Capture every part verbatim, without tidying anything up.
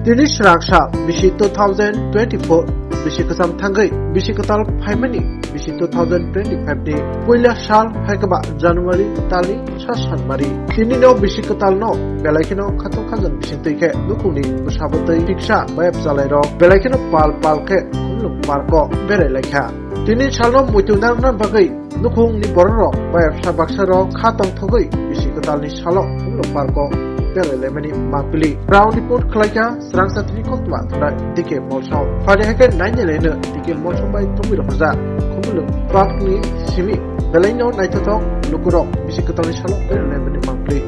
Tini srang sal bisi two thousand twenty-four, bisi kwcham thangwi bisi kwtal phaimani bisi two thousand twenty-five ni puila sal hai kwba January talni sa sanmari. Tini no bisi kwtal no belai kheno khatong khajan bising twi khe nukhungni bwsabo tei thiksa bayap chalairok belai kheno pal pal khe Khumulwng park o berai laikha. Tini salno muitu narwkna bagwi nukhungni bororok bayapsa baksarok kha tongthogwi bisi kwtalni salo Khumulwng park o berai laimani mangpili. Ground report khlaikha Srangsa tini koktwma thwnai D K Molsom. Phaidi hai khe nainailaino D K Molsom bai tongwi rohorjak Khumulwng park ni simi belaino naithothok lukurok bisi kwtalni salo berai laimani mangpili.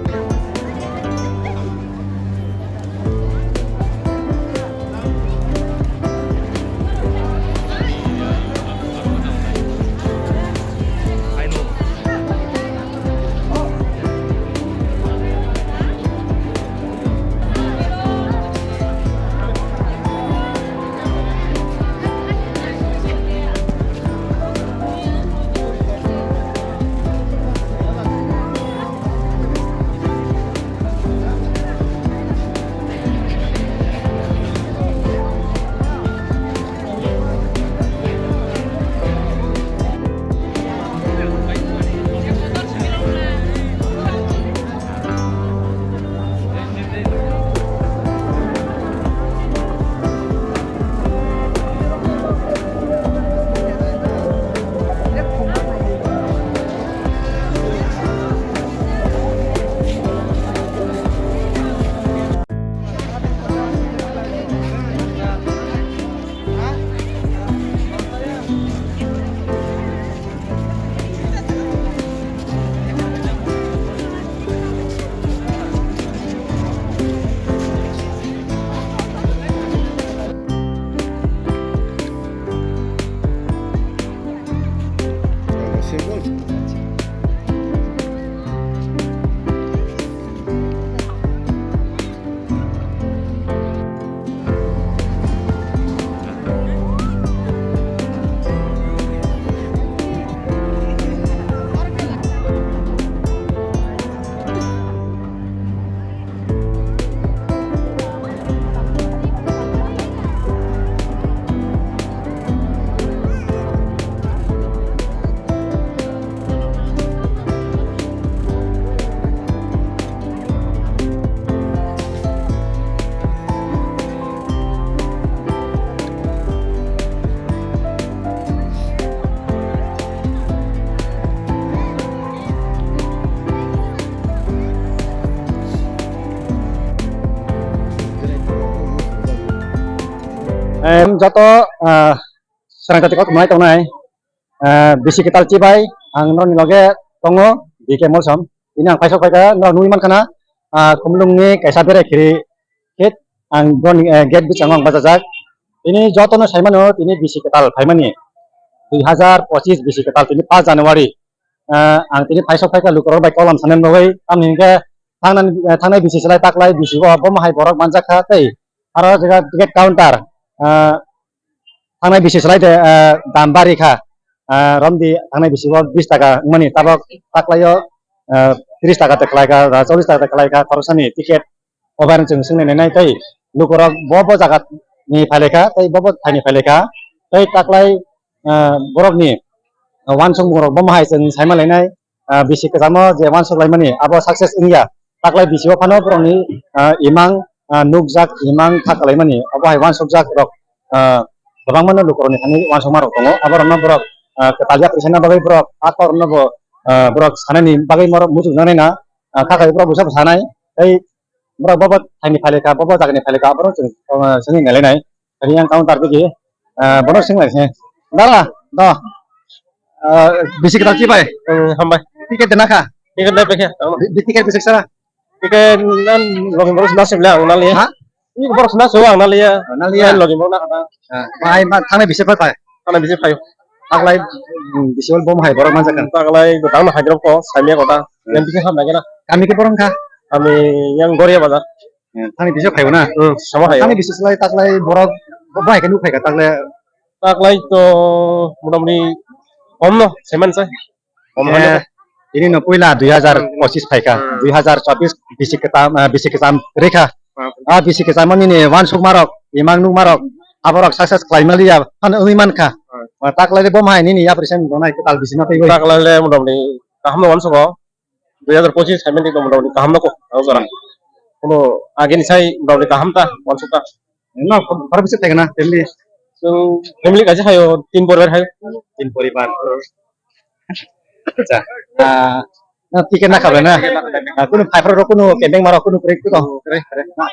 Em, joto, ah, srangkati kok mai tongnai, ah, bisi kwtal chibai ang norokni loge tongo, D K Molsom. Tini ang paisok paikha, norok nugwi mankha na, ah, Khumulwngni kaisa berai khiri khe ang borokni, eh, gate bwskango ang bachajak. Tini jotono sai mano, tini bisi kwtal phaimani dui hazar pochis bisi kwtal tini paanch January. Ah, ang tini paisok paikha lukurok bai kolam sanani bagwi, tamni hinkhe thangnani, eh, thangnai bisi slai taklai bisi o bomo hai borok manjakha tei aro jaga ticket counter, ah, thangnai bisi slai de, ah, dam bari kha. Ah, romdi thangnai bisi o bis taka wngmani tabok taklaio, ah, tris taka te kwlai kha, ah, chollis taka te kwlai kha khoroksani ticket. Obar chwng swngnainai tei lukurok bo bo jaga ni phailai kha tei bo bo thaini phailai kha tei taklai, ah, borokni, ah, uansukmungrok bomo hai chwng saimalainai, ah, bisi kwchamo je uansuk laimani abo success wngya. Taklai bisio phano borokni, ah, imang, ah, nukjak, imang thak kalaimani abo hai uansukjak rok, ah, kwbangmano lukurokni thani uansukmarok tongo. Aborokno borok, ah, kwtal yapri sana bagwi borok a kokno bo, ah, borok sanani bagwi borok muchungjaknai na, ah, kha khai borok busa sanai tei borok bobo thaini phailai kha, bobo jagani phailai kha, aborok chwng, ah, swngwi nailainai. Tini yang counter tiki, ah, bono swng lai se. Dara, do. Ah, bisi kwtal chibai? Hmm, hambai. Ticket dena kha? Ticket dena kha. Bi-, bi-, ticket bisi sara? Ticket nan logi boros na simle ang nali. Ha? Ini boros na so ang nali ya. Oh, nali ya. Logi boros na kata. Ah, bai ma thangnai bisi pai pai. Thangnai bisi pai. Taklai, hmm, bisi ol bom hai borok manjak kan. Taklai gotang na hajrok ko, samya gotang. Hmm. Yang bisi ham lagi na. Kami ke borong kha? Kami yang Goria Bazar. Eh, thani bisi phaibo na? Hmm, sama phaibo. Thani bisi slai taklai borok bo bai khe nuk phaikha taklai. Taklai to motamoti kom no, semen sai. Kom Eh, hanya. Ini no puila dui hazar pochis phaikha, Hmm. dui hazar chobis bisi kwtam, eh, bisi kwtam rekha. Ah, bisi kwchangma nini uansukmarok, imang nukmarok, aborok success khlaimaliya phano wngwi mankha. Ah, taklai de bo hai nini yapri sen donai kwtal bisi ma twiwi. Taklai le motamoti kaham no uansugo. Dui hazar pochis hai mani motamoti kaham no kok, ang jora. Kono ageni sai motamoti kaham ta uansukha. No, baro bisi thaigana family? Chwng family kaisa hayo, tin poribar hayo. Tin poribar. Acha. Ah, na ticket na khabe na. Ah, kunu phaiphra rok kunu kendeng maro kunu kre kunu.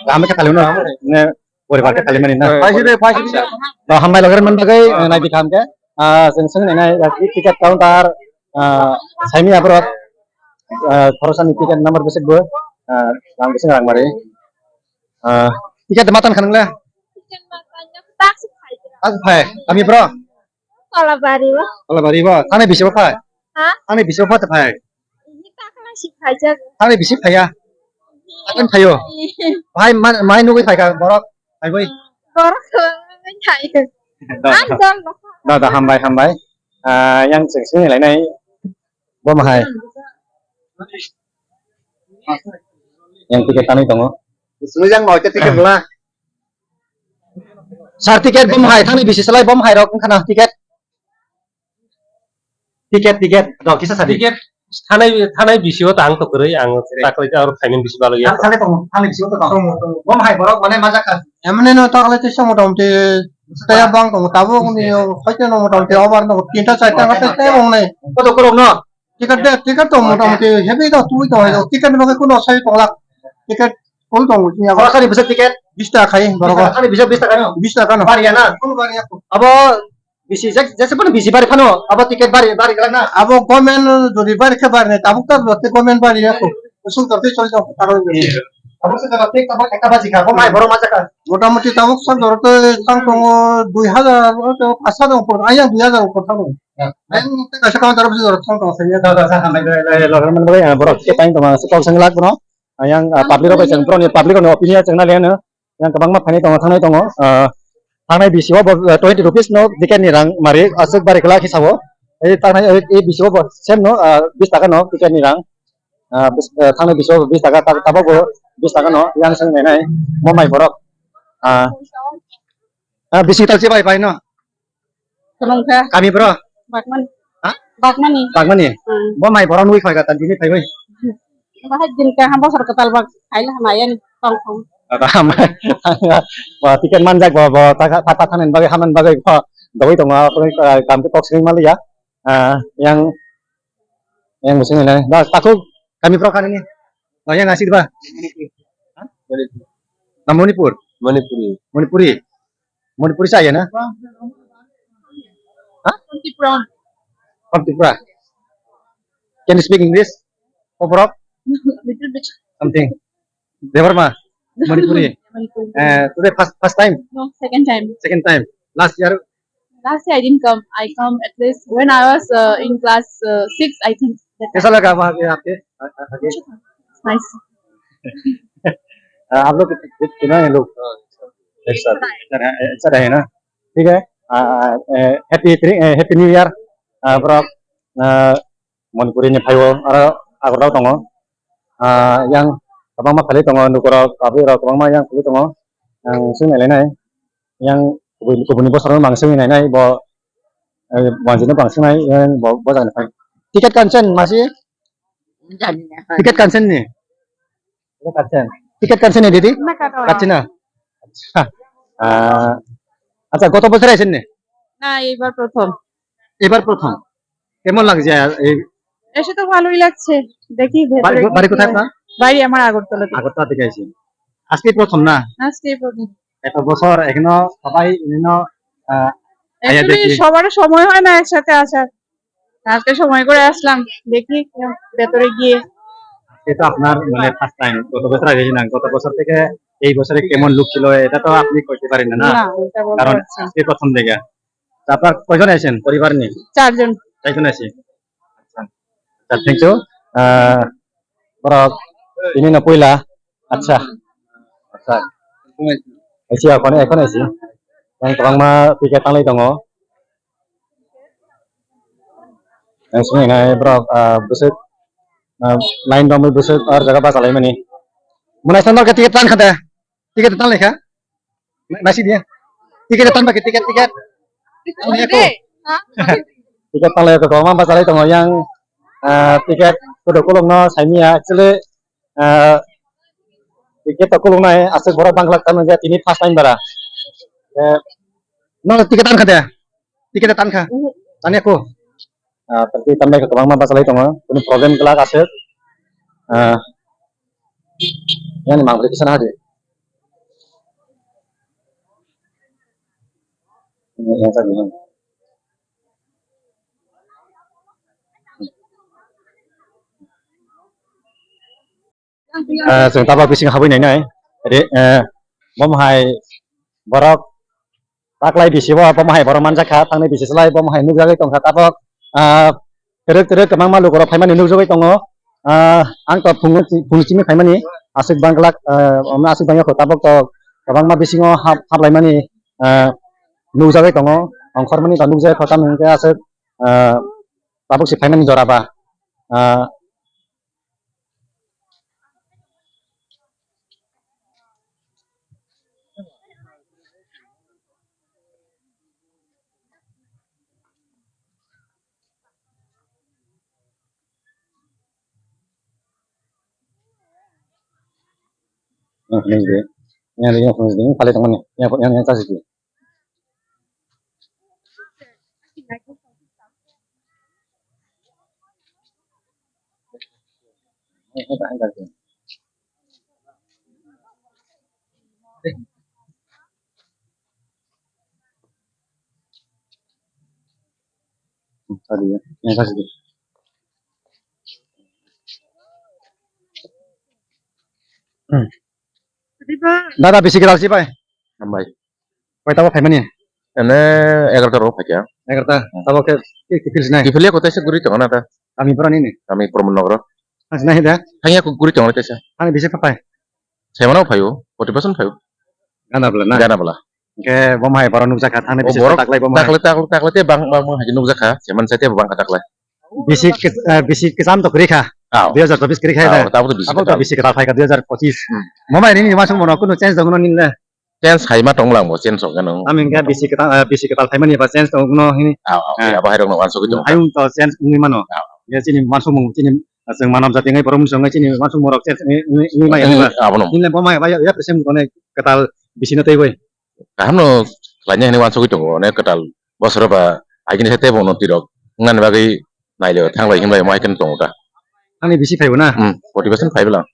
Kami ka taluna. Ne poribar ka talimani na. Paisi de, paisi de. To hambai logre man bagai, eh, nai bitham ke. Ah, seng seng nai nai ticket counter, ah, saimi aborok. Ah, khoroksa ni ticket number besek bo. Ah, rang besek rang mari. Ah, ticket matan khanang le. Ticket matan ya tak sik phai. Tak phai. Kami bro. Kolabari ba. Kolabari ba. Thani bisi ba phai. Ha? Thani bisi ba phai. Ini tak kena sik phai jak. Thani bisi phai ya. Akan phaio. Phai mai nugui phai ka borok. Phai boi. Borok phai. Da, da, da, hambai, hambai. Ah, yang sing sing lai nai. Bo mahai. Yang tiket tani tongo. Sujang mau tiket lah. Sir, tiket bom hai, thani bisi salai bom hai rok wngkha na tiket. Tiket, tiket, rok kisa sadi. Tiket thanai, thanai bisi o tang to kwrwi, ang takwrwi ta aro khaimani bisi balo ya. Thani salai tong, thani bisi o to tong. Bom hai borok mane majak kha. Emne no taklai tisa motamoti taya bang tong, tabuk ni hoite no motamoti over no tinta charta kha tei tei bong nai. Koto korok no? Tiket de, tiket to motamoti heavy do, twi to hai do. Tiket ni bagwi kuno sai tong lak. Tiket kol tong ni ago. Khoroksa ni bwswk tiket? Bis taka khai borok. Khoroksa ni bwswk bis taka no? Bis taka no. Bari ya na? Kol bari ya. Abo bisi jek, jese pun bisi bari phano. Abo tiket bari, bari glak na? Abo government jodi bari khe bari nai, tabuk ta jodi government bari ya ko. Usul jodi choli tong taro. Abo se jodi tik tabuk ekta baji kha, bo mai borok ma jaka. Motamoti tabuk sa jodi to tang tongo dui hazar, o to pash hazar upor, ayang dui hazar upor thango. Ang tei kaisa counter o bisi jorok thang tong sanya. Da, da, da, hambai, da, da, da, logar man bai, ah, borok khe paing tong, ah, kok seng lak bono. Ah, yang, ah, public rok bai chwng, borok ni public rok ni opinion chwng na liya no. Yang kwbangma phainai tongo, thangnai tongo. Ah, thangnai bisi o bo, ah, twenty rupees no ticket ni rang mari, aswk bari kwlak hisabo. Ei thangnai, ei, ei bisi o bo same no, ah, bis taka no ticket ni rang. Ah, bis, ah, thangnai bisi o bis taka, ta-, tabuk bo bis taka no, yang seng nai nai, mo mai borok. Ah, ah, bisi tal chibai pai no. Kwlwngkha. Kami bro? Bagmani. Ha? Bagmani. Bagmani? Hmm. Bo mai borok nugwi phai ka, tan tini phai bai. Bahai din ka ham bosor kwtal bak khaila hamaya ni tong thong. Ata ham. Bo ticket manjak bo, bo ta, ta, ta, thanan bagwi, haman bagwi bo. Dogwi tongo, ah, kam khe kok swrwng maliya. Ah, yang, yang bising nai. Da, takhuk kami bro kanini. Oh, yang asik ba? Ha? Na Manipur? Manipuri. Manipuri. Manipuri sa ya na? Ha? From Tripura. From Tripura. Can you speak English? Oborok? Little bit. Something. Debbarma? Manipuri. Manipuri. Eh, today first, first time? No, second time. Second time. Last year? Last year I didn't come. I come at least when I was, uh, in class, uh, six, I think. That कैसा time. लगा वहाँ पे आपके? आ-, आ-, आगे? Nice. आ, आप लोग कितना है लोग? एक साथ। अच्छा है, अच्छा रहे ना? ठीक है। आ, आ, ए, happy three, ए, happy new year। आ, bro, आ, Manipuri ni phaibo, aro Agartala tongo. Ah, yang kwbangma khalai tongo, lukurok, abirok kwbangma yang khalai tongo. Ang swngnailai nai, yang kubui, kubuni bosor no mang swngwi nainai, bo, eh, wanjino bang swngnai, yang bo, bo jagani phai. Ticket kansen masi? Jani na. Ticket kansen ni? Ticket kansen. Ticket kansen ni, didi? Na, kato. Katsina? Acha. Ah, acha, goto bochor aisen ni? না, এইবার প্রথম। এবার প্রথম। কেমন লাগছে? এই এসে তো ভালোই লাগছে। দেখি ভেতরে বাড়ি, কি বাড়ি কি কোথায় হয়। আপনার? বাড়ি আমার আগরতলাতে। আগরতলা থেকে আইছেন। আজকেই প্রথম না? আজকেই প্রথম। এত বছর এখনো সবাই বিভিন্ন, আহ, আইয়া Actually, দেখি। সবার সময় হয় না একসাথে আসার। আজকে সময় করে আসলাম, দেখি ভেতরে গিয়ে। এটা আপনার মানে ফার্স্ট টাইম, গত বছর আগে না, গত বছর থেকে এই বছরে কেমন লুক ছিল এটা তো আপনি কইতে পারেন না, না? না, এটা বলতে কারণ পারছি না। আজকে প্রথম দেখা। তো আপনার কয়জন আছেন পরিবার নিয়ে? চারজন। চারজন আছে। আচ্ছা, আচ্ছা, থ্যাংক ইউ। আহ, বড়, ইনি না পয়লা। Acha. Acha. Aisi, akhon, akhon aisi. Yang kwbangma ticket tanglai tongo. Yang sini nai borok, ah, bwswk, ah, line romwi bwswk ar jaga bachalaimani. Mwnai sandal khe ticket tang kha de. Ticket tan lekha. Nasi dia. Ticket tan pakai ticket ticket. Tanglai aku. Ticket tanglai aku. Kau mampa cari tong yang, eh, ticket kudu kulung no saimia actually, eh, ticket to kulung nai asik borok bangla tan ya tini first time bara. Eh, no ticket tan kade. Ticket tan kha. Tani aku. Ah, tapi tanglai kwbangma bachalai tongo. Kunu problem glak aswk. Ah, yang mang beri kesana hadi. Ini yang tadi. Ah, chwng tabok bising habwi nainai. Re, eh, bom hai borok taklai bisi bo, bom hai borok manjak kha, thangni bisi slai bom hai nukjagwi tongkha tabok. Ah, twrwk twrwk kwbangma lukurok phaimani nukjagwi tongo. Ah, ang to phung, phung simi phaimani aswk bangglak, ah, omo aswk bangya kho tabok to kwbangma bisingo hap, haplaimani, ah, nukjagwi tongo. Ongkhormani to nukjagwi kho tamni hwnkhe aswk, ah, tabok se phaimani jora ba. Ah, Dada, bisi kwtal si bai? Hambai. Koita bo phaimani? Ene egarota ro phaikha. Egarota. Hmm. Tabo khe ki, ki phil sinai? Kiphilya kotai se guri tongo na ta. Kami pura nini? Kami Pramod Nogro. Ang sinai da? Thangya ko guri tongo taisa. Ani bisi phapai? Semano phayo, forty percent phayo. Gana bla na? Gana bla. Ke bom hai boro nukjakha thangni bisi taklai bom hai. Taklai, taklai, taklai te bang, bang, bang hai nukjakha. Seman sai te bang taklai. Bisi ke, eh, bisi kesam to kri kha. Aw. Dui hajar chobis kri kha da. Aw, tabo to bisi. Abo to bisi kwtal phaikha dui hajar pochis. Hmm. Mama ini ni masuk mono kuno change dong no nile. Change khai ma tong lang bo, change song gano. Ami hingke bisi kwtal, eh, bisi kwtal khai mani ba change tong no hini. Aw, aw, ah, abo hai rok no wansugwi tong. Ayung to change wngwi mano. Aw. Ya chini wansuk mung chini, ah, chwng manaw jati ngai borok mung song ngai chini wansuk mung rok change wngwi, wngwi, wngwi maya. Wngwi, abo no. Hini le bo maya ba ya, ya present kono kwtal bisi no tei bai. Kaham no khlai nai hini wansugwi tongo, ne kwtal bosoro ba agini se tebo no tirok. Ngan bagwi naile thanglai himlai mo hai khe tongo ta. Ani bisi phaibo na? Hmm, forty percent phaibo lang.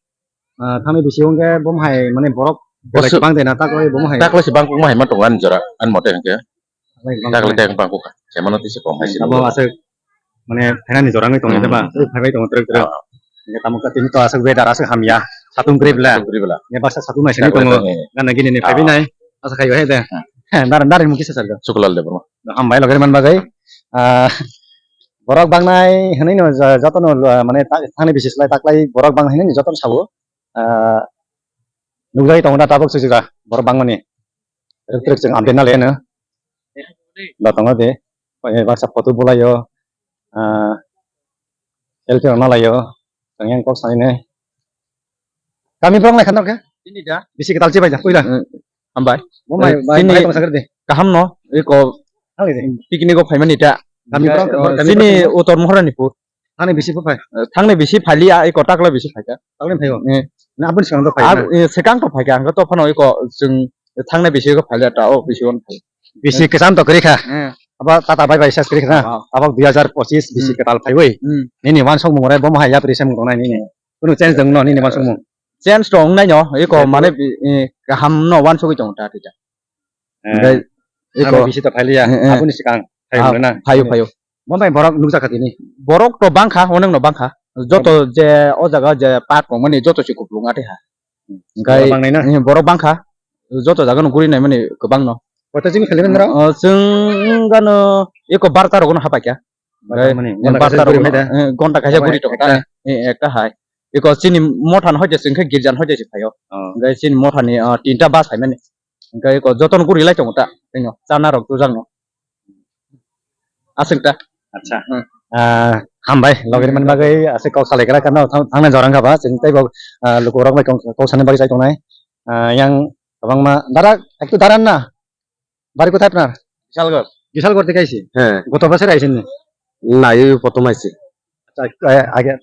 Ah, thani bisi hwnkhe bom hai mane borok belai bwswk bang de na taklai bom hai. Taklai se bang kukma hai ma tongo ani jora, ani mote hwnkhe. Taklai bang taklai kukma. Tei bang kukha. Semano tei se kom hai se abo nukha. Aswk mane phainani jora wngwi tongo, hmm, ba? Tei phaibai tongo twrwk twrwk. Ah. Hwnkhe tamo khe tini to aswk weather aswk hamya. Satung kwrwi bla. Satung kwrwi bla. Hwnkhe baksa satung nai sini tongo. Taklai tongo. Gana gini ni phaibai nai. Asa khai hai de. Hmm. Dar, dar mung kisa sarga. Suklal de bro. Hambai logi man bagwi. Ah, borok bangnai hwnwi no ja-, jotono, ah, mane ta-, thani bisi slai taklai borok bang hwnwi no jotono sabo. Ah, nukjagwi tongo na tabuk sujuga borok bangmani. Rwk twrwk chwng update na le no. Da tongo de. Baksa photo bulaio. Ah, selfie rok na laio. Chwng yang kok sanine. Kami borok nai khanok khe? Ini da. Bisi kwtal chibai ja puila. Hmm. Hambai. Bo mai, eh, mai, chini mai tong sakar de. Kaham no, eko. Thang de. Picnic o phaimani ta. Kami borok, eh, kami chini borok. Uttor Maharanipur. Thani bisi bo phai. Eh, thangnai bisi phailiya, eko takla bisi phaikha. Takla phaio. Eh. Na aboni swkang to phai. Ab-, eh, swkang to phaikha, ang to phano eko chwng thangnai bisi ko phailiya ta, o bisi on phai. Bisi kwcham to kwrwi kha. Eh. Abo tata bai bai sas kwrwi kha na. Ah. Abo dui hajar pochis bisi kwtal phaiwi. Hmm. Nini wansok mung rai bo mo hai yapri se mung tongnai nini. Kunu change dong no nini wansok mung. Change to wngnai no, eko mane bi-, eh, kaham no wansugwi tongo ta tita. Eh, hingke eko bisi to phailiya, eh, eh, aboni swkang phai ah, hwnwi na? Phaio, phaio. Bo bai borok nukjakha tini? Borok to bangkha, onek no bangkha. Joto je o jaga je park tongmani joto se kupulung atwi ha. Hmm. Hingke borok bangnai na? Eh, borok bangkha. Joto jaga no guri naimani kwbang no. Kota chini khali nang rok? Oh, chwng gano eko barta rok no hapaikha. Hingke barta rok no, eh, gonta kaisa guri tongo ta, eh, ekta hai. Eko chini motha no hoite chwng khe girja no hoite se phaio. Oh. Hingke chini motha ni, ah, tinta bus phaimani. Hingke eko jotono guri lai tongo ta, tei no, chana rok tujak no. Aswk ta. Acha. Hmm. Ah, hambai, logri man bagwi aswk kok salai gra kano thang-, thangnai jora wngkha ba, chwng tei bo, ah, luku rok bai kok, kok sanai bagwi chai tongnai. Ah, yang Kwbangma. দাদা, একটু দাঁড়ান না। বাড়ি কোথায় আপনার? বিশালগড়। বিশালগড় থেকে আইছি? হ্যাঁ। গত বছর আইছেন নি? না, এই প্রথম আইছি। আচ্ছা, এ, আগে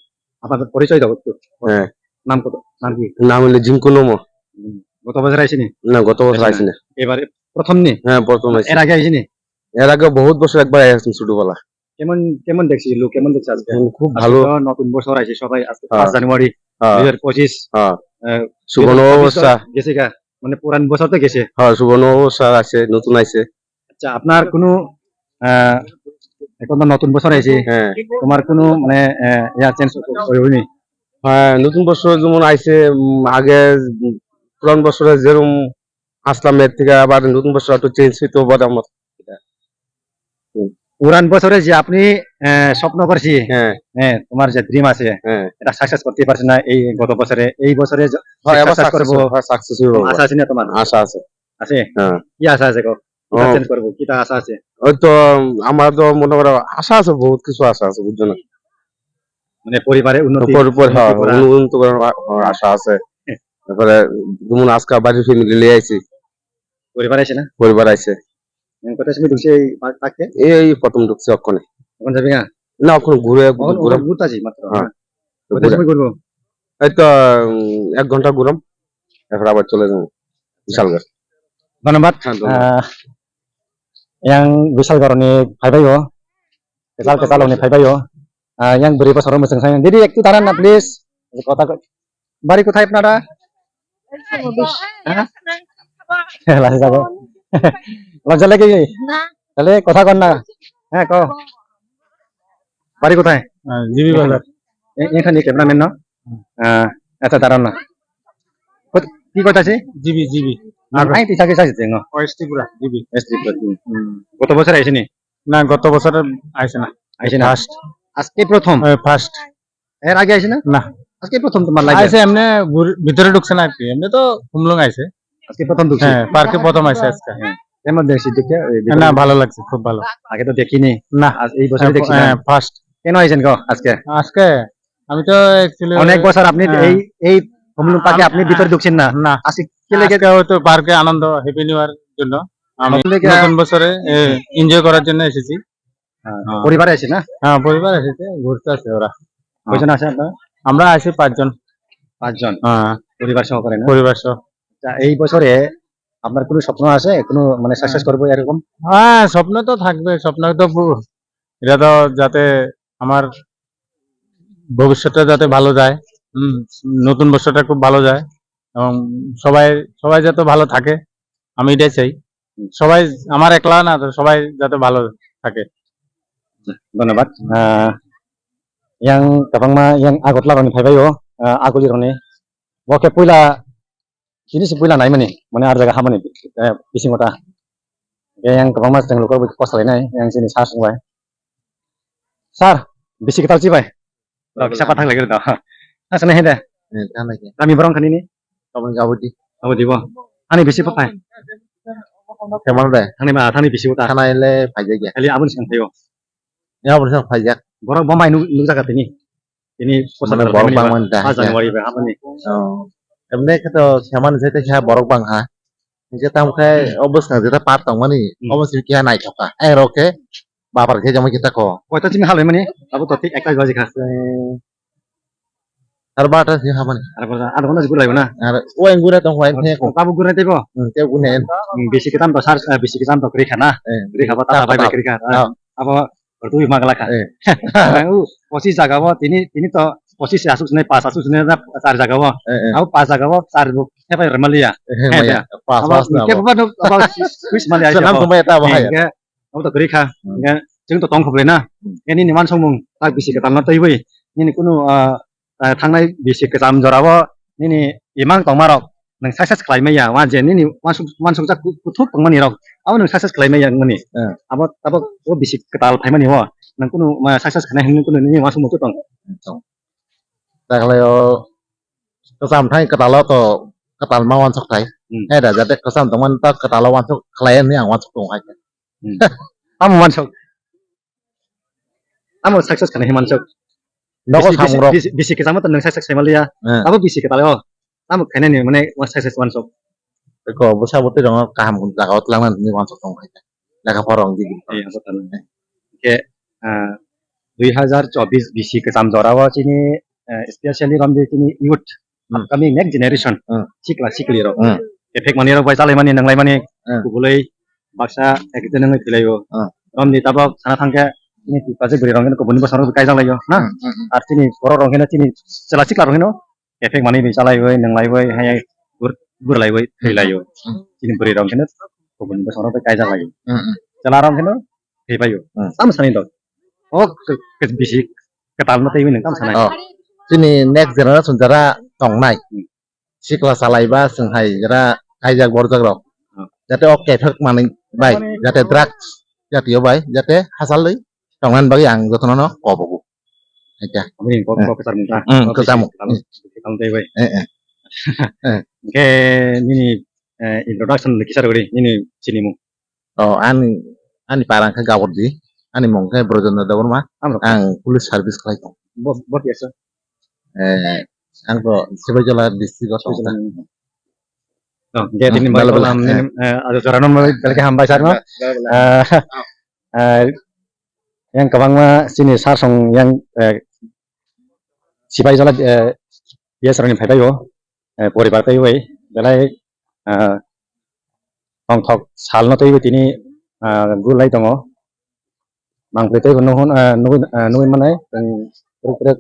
আপনাদের পরিচয় দাও একটু। হ্যাঁ। নাম কত? নাম কি? নাম হলো জিঙ্কু লোমো। হুম। গত বছর আইছেন নি? না, গত বছর আইছেন আইছি না। না। এবারে প্রথম নি? হ্যাঁ, প্রথম আইছি। এর আগে আইছেন নি? এর আগে বহুত বছর একবার আইছি ছোটবেলা। কেমন, কেমন দেখছি, লোক কেমন দেখছে আজকে? হুম, খুব আজকে ভালো। তো নতুন বছর আছে, সবাই আজকে হ্যাঁ। পাঁচ জানুয়ারি হ্যাঁ। দুই হাজার পঁচিশ। হ্যাঁ। আহ, শুভ দুই হাজার চব্বিশ নববর্ষ। তো গেছে গা, মানে পুরান বছর তো গেছে। হ্যাঁ, শুভ নববর্ষ আছে, নতুন আছে। আচ্ছা, আপনার কোনো, আহ, এখন তো নতুন বছর আছে, হ্যাঁ। তোমার কোনো মানে, আহ, ইয়া চেঞ্জ হইবনি? হ্যাঁ, নতুন বছর যেমন আইছে, উম, আগে, উম, পুরান বছরে যেরকম আসলাম, এর থেকে আবার নতুন বছর একটু চেঞ্জ হইতে পারে আমার। পুরান বছরে যে আপনি, আহ, স্বপ্ন করছি, হ্যাঁ। হ্যাঁ, তোমার যে ড্রিম আছে, হ্যাঁ। এটা সাকসেস করতে পারছি না এই গত বছরে, এই বছরে য-, হ্যাঁ, এবার সাকসেস সাকসেস করবো। হইব, হ্যাঁ, সাকসেস হইব। আশা আছে না তোমার? আশা আছে। আছে? হ্যাঁ। কি আশা আছে গো? কিতা ও। চেঞ্জ করবো? কিতা আশা আছে? ওই তো, উম, আমার তো মনে করো আশা আছে, বহুত কিছু আশা আছে, বুঝছো না? মানে পরিবারে উন্নতি, পরিবার, উন্নতি হ্যাঁ, করা। উন্নতি করার আ-, আশা আছে। তারপরে যেমন আজকে বাড়ির ফ্যামিলি লিয়ে আইছি। পরিবার আছে না? পরিবার আছে। উম, কোথায় তুমি ঢুকছে এই পা-, পার্কে? এই, এই প্রথম ঢুকছি ওখানে। এখন যাবে না? না, ওখানে ঘুরে, এখন ঘুরে। ওখানে ঘুরতে আছি মাত্র, হ্যাঁ। হ্যাঁ। তো কোথায় ঘুরে। সময় ঘুরবো? এই তো, উম, এক ঘন্টা ঘুরাম, তারপর আবার চলে যাবো বিশালগড়। ধন্যবাদ। হ্যাঁ, ধন্যবাদ। আহ, yang Bisalgorni phaibaio, kesal kesal ni phaibaio. Ah, yang beri pasar rumah sang sayang. Didi, একটু দাঁড়ান না, please. কথা ক-, বাড়ি কোথায় আপনারা? হ্যাঁ? লাজে যাবো। লজ্জা লাগে কি? না। তাহলে কথা কর না। হ্যাঁ, কও। বাড়ি কোথায়? হ্যাঁ, জিবি বাজার। এ-, এখানে ক্যামেরাম্যান না? হুম। আহ, আচ্ছা, দাঁড়ান না। কোথ-, কি কথা আছে? GB, GB. না, আর এই তো সাথে সাথে দেন, না? ওয়েস্ট ত্রিপুরা, জিবি। ওয়েস্ট ত্রিপুরা, হুম। হুম। গত বছর আইসেনি? না, গত বছর আইসে না। আইসে না? ফার্স্ট। আজকে প্রথম? হ্যাঁ, ফার্স্ট। এর আগে আইসে না? না। আজকে প্রথম তোমার লাইফে? আইসে এমনি ঘুর-, ভিতরে ঢুকছে না আর কি। এমনি তো হুমলুং আইসে। আজকে প্রথম ঢুকছে? হ্যাঁ, পার্কে প্রথম আইসে আজকে। হ্যাঁ। কেমন দেখছি দেখে? এই ভিতরে না, ভালো লাগছে, খুব ভালো। আগে তো দেখিনি। না। আজ এই বছরই হ্যাঁ, দেখছি না। হ্যাঁ, ফার্স্ট। কেন আইসেন গো আজকে? আজকে আমি তো actually অনেক বছর আপনি হ্যাঁ। এই, এই হুমলুং পার্কে আমি আপনি ভিতরে ঢুকছেন না। না। আজকে কি লেগে? আজকে হয়তো পার্কে আনন্দ, হ্যাপি নিউ ইয়ার জন্য। আমি নতুন বছরে, এ, এনজয় করার জন্য এসেছি। হ্যাঁ, হ্যাঁ। পরিবারে আছে না? হ্যাঁ, পরিবার এসেছে, ঘুরতে আসে ওরা। কয়জন আছে আপনারা? আমরা আছি পাঁচজন। পাঁচজন? হ্যাঁ। পরিবার সহকারে না? পরিবার সহ। তা এই বছরে আপনার কোনো স্বপ্ন আছে? কোনো মানে সাকসেস হ্যাঁ। করবো এরকম? হ্যাঁ, স্বপ্ন তো থাকবে, স্বপ্ন তো পু-, এটা তো যাতে আমার ভবিষ্যৎটা যাতে ভালো যায়, হুম, নতুন বছরটা খুব ভালো যায় এবং সবাই, সবাই যাতে ভালো থাকে, আমি এটাই চাই। সবাই, আমার একলা না তো, সবাই যাতে ভালো থাকে। ধন্যবাদ। আহ, yang kwbangma yang Agartala rokni phaibai o, ah, Aguli rokni. Bo khe puila, chini se puila naimani, mane ar jaga hamani, eh, bisingo ta. Yang kwbangma chwng lukurok bai kok salainai, yang chini sir songbai. Sir, bisi kwtal chibai. Rok kisa pathak lagi da. Asana hede. Eh, thanai khe. Kami borok khanini? Toboni gabudi. Gabudi bo. Ani bisi pathai. Kemal de. Ani ma, ani bisi uta. Thanai le phaijak ya. Kali abun sing thayo. Ya, abun sing phaijak. Borok bo mai nuk, nuk jaga tini. Ini mane borok bangmani da, pas January ba hamani. Oh. Emne khe to seman jete khe borok bang ha. Hingke tamo khe hmm. Obo swkang jeta park tongmani, hmm. Obo simi keha naithok kha. Ai rok khe bapar khe jama kita ko. Koita simi halai mani, abo to thik ekta baji kha. Ar bata simi hamani. Ar bata, ar bata gulai na. Ar o ang gura tong hwai khe ko. Abo gura tebo. Hmm, te gune. Hmm, bisi kitam to sar, eh, bisi kitam to kri khana. Eh, kri khaba ta ta bai ta. Kri kha. Ah. Abo Rwtwi magla kha. Eh. Ang u pochis jaga o tini, tini to pochis asuk swnai, pas asuk swnai na char jaga o. Eh, eh. Abo pas jaga o char bo khe bai rwmaliya. Eh, eh, maya. Pas, abo pas na khe abo. Bo no, abo switch maliya. Sanam sabo. Sumai ta bahai. Eh, abo to kwrwi kha. Hmm. Hingke chwng to tong kho bai na. Hmm. Nini wansukmung tak bisi kwtal no twiwi. Nini kunu, ah, ah, thangnai bisi kwcham jora o nini imang tongma rok nwng success khlai maya, wa je nini wansuk-, wansukjak ku-, kuthuk tongmani rok, abo nwng success khlai maya wngmani. Eh. Abo tabok o bisi kwtal phaimani o, nwng kunu ma success khainai hinwi kunu nini wansukmung tong? Tong. Takhlai o kwcham thai kwtal o to kwtal ma wansuk thai. Hmm. Hai da jate kwcham tongmani ta kwtal o wansuk khlai hinwi ang wansuk tong hai. Hmm. Tamo wansuk? Tamo success khainai hinwi wansuk? Nogo bisi, bisi, samung rok. Bisi, bisi kwcham to nwng success khaimaliya. Eh. Abo bisi kwtal o. Tamo khainani mane success wansuk. Eko bwsa bwtwi rokno kaham jaga o twlangna hinwi uansuk tongo hai khe. Lekha pora rok degree. Iya, bo tano. Hwnkhe, ah, dui hazar chobbish bisi kwcham jora o chini, eh, specially romdi chini youth, Hmm. upcoming next generation, Hmm. sikla sikli rok. Hmm. Ephek mani rok bai chalai mani, nanglai mani, Hmm. kubulai baksa ekte nangwi thwilaio. Hmm. Romdi tabok sana thangkhe chini tipajik bwrwi rok hino kubuni bwsarok kaijak laio, na? Hmm, hmm, hmm. Ar chini borok rok hino chini chwla sikla rok hino ephek mani bai chalaiwi, nanglaiwi, hai, gur-, gurlaiwi Hmm. thwilaio. Hmm. Chini bwrwi rok hino kubuni bwsarok bai kaijak laio. Hmm, hmm. Chwla rok hino thwibaio. Hmm. Tamo sanai dok. O k-, k-, bisi kwtal no twiwi nang tamo sanai. Oh. Chini next generation jara tongnai. Hmm. Sikla chalaiba chwng hai jara kaijak borjak rok. Hmm. Jate o kethok manwi bai, jate drugs jatiyo bai, jate hachalwi tongnani bagwi ang jotono no kobogo. Acha. Aboni kok, Eh. kok kwchar mungkha. Hmm, Kok kwchar bisi mung. Kwtal, kwtal tei bai. Eh, eh. Eh. Hwnkhe nini, eh, introduction le kisa rwdi, nini sinimung. Oh, ani, ani para wngkha Gabordi, ani mung khe Brojendra Debbarma, Amrok. Ang police service khlai tongo. Bo, bo kisa? Eh, ang to Sibaijala district o tongo. Oh, hwnkhe Hmm, tini bai bala bala. Kolam nini, Eh. eh, ajo jorano belai khe hambai sarno. Bala bala. Eh, eh, yang kwbangma chini sar song yang, eh, Sibaijala, eh, yes rani phaibai o, eh, poribar tei bai belai, eh, tongthok salno tei bai tini, eh, gulai tongo. Mangpli tei bo nuhun, eh, nugui, eh, nugui manai, tei ruk ruk.